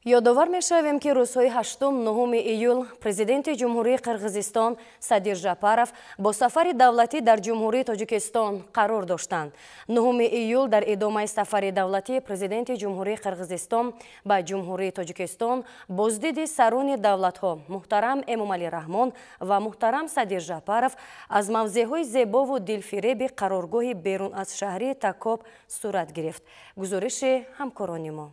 Ёдовар мешавем, ки рӯзҳои 8-9 июл Президенти Ҷумҳурии Қирғизистон Садир Жапаров бо сафари давлатӣ дар Ҷумҳурии Тоҷикистон қарор доштанд. 9 июл дар идомаи сафари давлатии Президенти Ҷумҳурии Қирғизистон ба Ҷумҳурии Тоҷикистон боздиди сарони давлатҳо муҳтарам Эмомалӣ Раҳмон ва муҳтарам Садир Жапаров аз мавзеъҳои зебову дилфиреби қароргоҳи берун аз шаҳрии Такоб сурат гирифт. Гузориши ҳамкорони мо.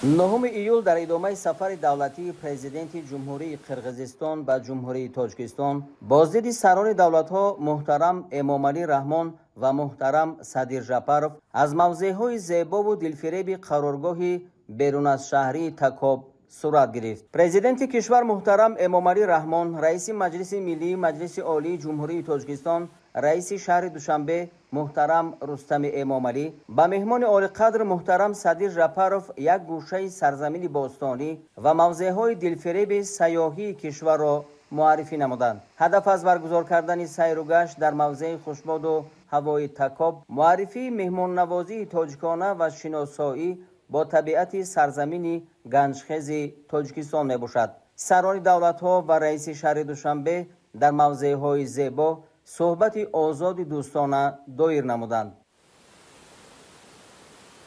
9 июл дар идомаи сафари давлатии Президенти Ҷумҳурии Қирғизистон ба Ҷумҳурии Тоҷикистон боздиди сарони давлатҳо муҳтарам Эмомалӣ Раҳмон ва муҳтарам Садир Жапаров аз мавзеъҳои зебову дилфиреби қароргоҳи берун аз шаҳрии Такоб сурат гирифт. Президенти кишвар муҳтарам Эмомалӣ Раҳмон, раиси Маҷлиси Миллии Маҷлиси Олии Ҷумҳурии Тоҷикистон, раиси шаҳри Душанбе муҳтарам Рустами Эмомалӣ ба меҳмони олиқадр муҳтарам Садир Жапаров як гӯшаи сарзамини бостонӣ ва мавзеъҳои дилфиреби сайёҳии кишварро муаррифӣ намуданд. Ҳадаф аз баргузор кардани сайру гашт дар мавзеи хушбоду ҳавои Такоб муаррифии меҳмоннавозии тоҷикона ва шиносоӣ бо табиати сарзамини ганҷхези Тоҷикистон мебошад. Сарони давлатҳо ва раиси шаҳри Душанбе дар мавзеъҳои зебо суҳбати озоди дӯстона доир намуданд.